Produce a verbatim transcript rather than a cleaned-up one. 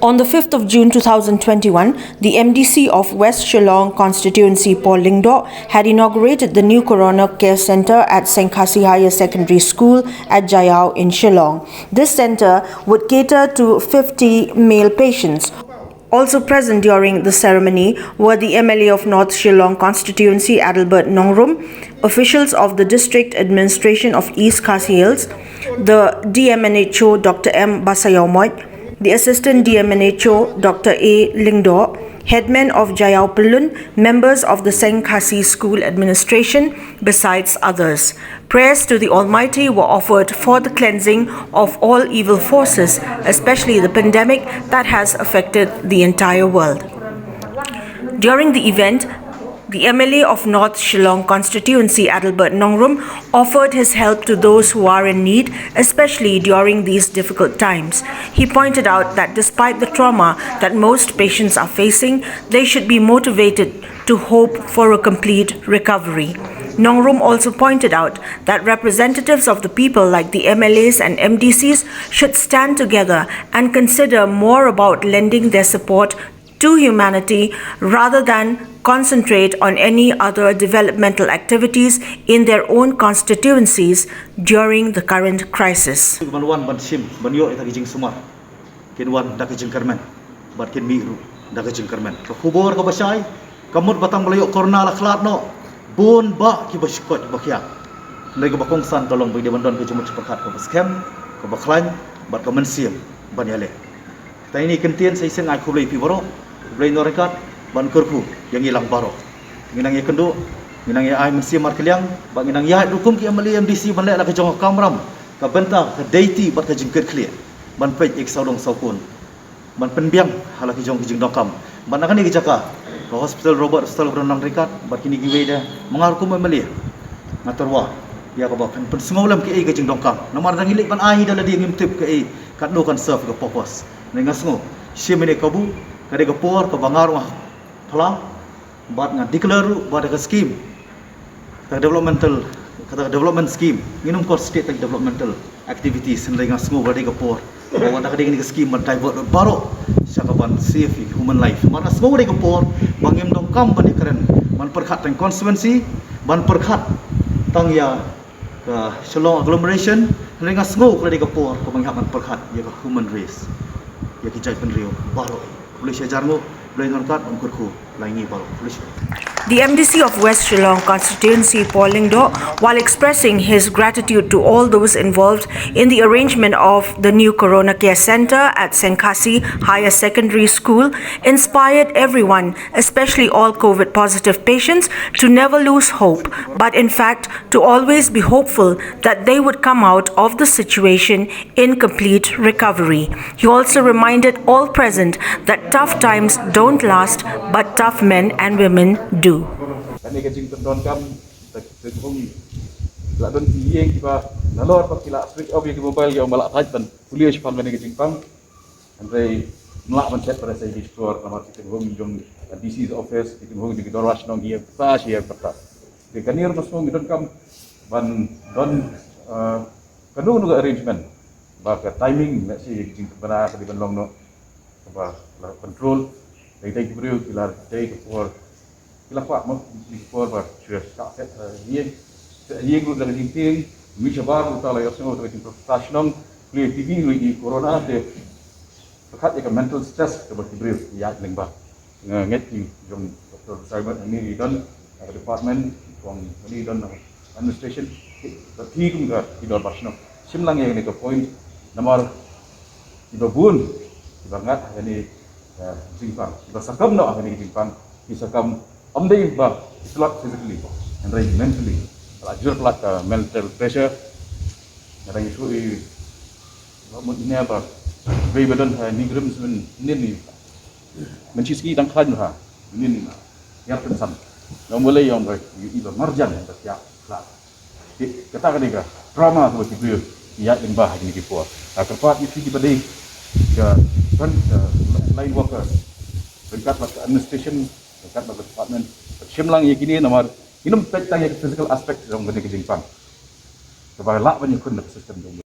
On the fifth of June two thousand twenty-one, the M D C of West Shillong Constituency, Paul Lyngdoh, had inaugurated the new Corona Care Centre at Saint Khasi Higher Secondary School at Jaiaw in Shillong. This centre would cater to fifty male patients. Also present during the ceremony were the M L A of North Shillong Constituency, Adelbert Nongrum, officials of the District Administration of East Khasi Hills, the D M N H O, Doctor M Basaiawmoit, the Assistant D M N H O, Doctor A Lyngdoh, headman of Jaiaw Pyllun, members of the Saint Khasi School Administration, besides others. Prayers to the Almighty were offered for the cleansing of all evil forces, especially the pandemic that has affected the entire world. During the event, the M L A of North Shillong Constituency, Adelbert Nongrum, offered his help to those who are in need, especially during these difficult times. He pointed out that despite the trauma that most patients are facing, they should be motivated to hope for a complete recovery. Nongrum also pointed out that representatives of the people, like the M L As and M D Cs, should stand together and consider more about lending their support to humanity rather than concentrate on any other developmental activities in their own constituencies during the current crisis. Ban wan ban shim ban ïoh ïa ka jingsumar, kin wan da ka jingkyrmen bad kin mih ruh da ka jingkyrmen. Ka khubor kaba shai, ka mut ba tang ba la ïoh corona la khlad noh bun bah kiba shkoit ba khia. Hynrei kaba kongsan ka long ba dei ban don ka jingmut jingpyrkhat kaba skhem, kaba khlaiñ bad ka mynsiem ban ïaleh. Te ine i kyntien sa shisien ai khublei ïa phi baroh, khublei ïa u nongryngkat bad kyrkhu ïa ngi lang baroh. Ngi nang ïakynduh, ngi nang ïa ai mynsiem markylliang bad ngi nang ïaid ruh kum ki M L A M D C ban leh la ka jong ka kamram, ka bynta, ka duty bad ka jingkitkhlieh ban peit ïa ki sawdong sawkun, ban pynbiang ha la ki jong ki jingdonkam. Bad na kane ka jaka, ka hospital Robert, hospital ba don nongryngkat bad kine kiwei de, ma nga ruh kum M L A nga tyrwa ïa kaba pyn pynsngew lem kaei ka jingdonkam. Namar da ngi leit ban ai da lade ngim tip kaei katno kan serve ka purpose. Hynrei nga sngew shim ine i kabu, ka dei ka por kaba nga ruh nga phla bad nga declare ruh ba da ka scheme, ka developmental, ka development scheme, ngin ym kor state ka developmental activities, hynrei nga sngew ba dei ka por ba wat da ka dei kane ka scheme ban divert baroh sha ka ban save human life. Namar nga sngew ba dei ka por ba ngim donkam ban ïakren, ban pyrkhat tang constituency, ban pyrkhat tang ïa ka Shillong agglomeration, hynrei nga sngew ka la dei ka por kaba ngi hap ban pyrkhat ïa ka human race, ïa ki jaitbynriew baroh. Khublei shihajar nguh, khublei nongkat, ban kyrkhu la ïa ngi baroh. Khublei shibun. The M D C of West Shillong Constituency, Paul Lyngdoh, while expressing his gratitude to all those involved in the arrangement of the new Corona Care Centre at Saint Khasi Higher Secondary School, inspired everyone, especially all COVID positive patients, to never lose hope, but in fact, to always be hopeful that they would come out of the situation in complete recovery. He also reminded all present that tough times don't last, but tough men and women do. Kane ka jingpyndonkam, ta ki hung la don ki ïing kiba nalor ba ki la switch off ïa ki mobile, ïa u ba la thait ban pule shaphang kane ka jingpang. Hynrei ym lah ban chet para sa ïa ki shlur namar ki hung jong D C's office, ki hung jong ki dorbar shnong, ïa pyrta shi ïa pyrta. Te kane ruh nga sngew ngi donkam ban don, eh, kano kano ka arrangement ba ka timing, let's say, jingkyrpad ka dei ban long noh kaba la control. Dei dei ki briew ki la dei ka por, ki la kwah mo ki por ba shu shah set, eh, ïing, set ïing ruh da ka jingtieng, mih shabar ruh ta la ïohsngew da ka jingpyrta shnong, ki la tip ruh ïa ki corona, te pyrkhat ïa ka mental stress kaba ki briew ki ïaid lyngba. Nga ngeit ki jong Doctor Simon, hangne i don ha ka department, jong hangne i don ha ka administration, ki, ki kum ka ki dorbar shnong. Shim lang ïa kane ka point, namar kiba bun kiba ngat ha kane ka jingpang, kiba sakam noh ha kane ka jingpang, ki sakam ym dei ba ki tlot physically, hynrei mentally. Ka la jur palat ka mental pressure. Nga dang ïathuh ïa i Bah Mut ine ba wei ba don ha Nongrim Smin, ine ni. Mynshisngi dang khlaiñ bha, ine ni. Ïap kynsan. Nga ong balei, ong ba ïohi ba marjan ba ïap khlad. Te kata ka dei ka trauma kaba ki briew ki ïaid lyngba ha kine ki por. Nga kyrpad ïa phi kiba dei ka front, ka line workers, ryngkat bad ka administration, ryngkat bad ka department, shim lang ïa kine namar ngin ym peit tang ïa ka physical aspect jong kane ka jingpang, kaba lah ban ïakhun da ka system jong